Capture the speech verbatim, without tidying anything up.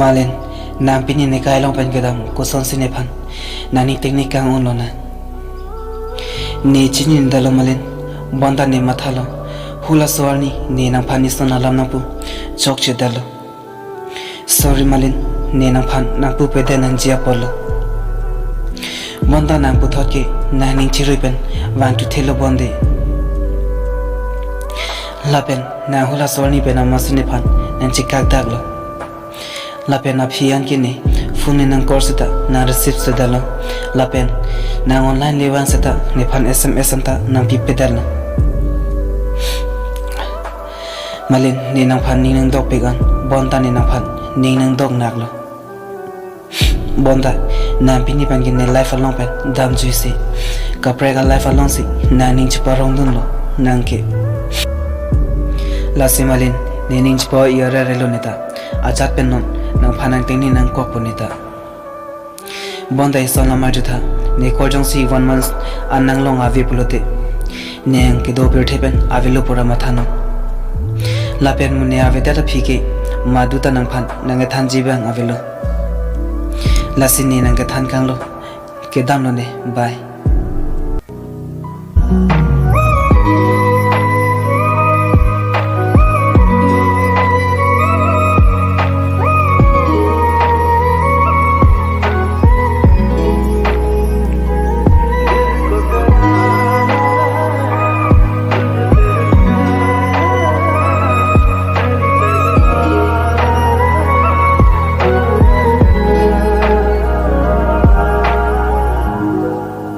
Malin, nang pini ne kai along pen kedam kosonsi nephan nangning tengne kang-un lonang? Ne chinidetlo Malin, bonta ne mathalo. Hula so arni ne nangphan ison alam nangpu chokchedetlo. Sorry Malin, ne nangphan nangpupedet nangji apotlo. Bonta nang puthot ke nangning chirui pen vangthuthelo bonde. Lapen nang hula so arni pen amatsi nephan nangchekakdaklo. Lapen aphi an ke ne phone ne nang call seta nang receive sedetlo. Lapen nang online le vang seta nephan S M S anta nangpipedetlo. Malin, ne nangphan ning nangdokpik an, bonta ne nangphan ning nangdoknaklo. Bonta nang pini pen ke ne life along pen damjuisi, kaprek a life alongsi nangning cheparongdunlo nang ke. Lasi Malin, ne ning chepa-i arere lo neta, ajat pen non nangphan nang tengne nangkokpo neta. Bonta ison lam arjutha, ne kor jongsi one month an nanglong ave pulote, nang kedo pirthe pen avelo pura mathanon. Lapen mo ne avedet aphi ke maduta nangphan nangkethanji abang avelo. Lasi ne nangkethan kanglo, kedamlo ne, bye.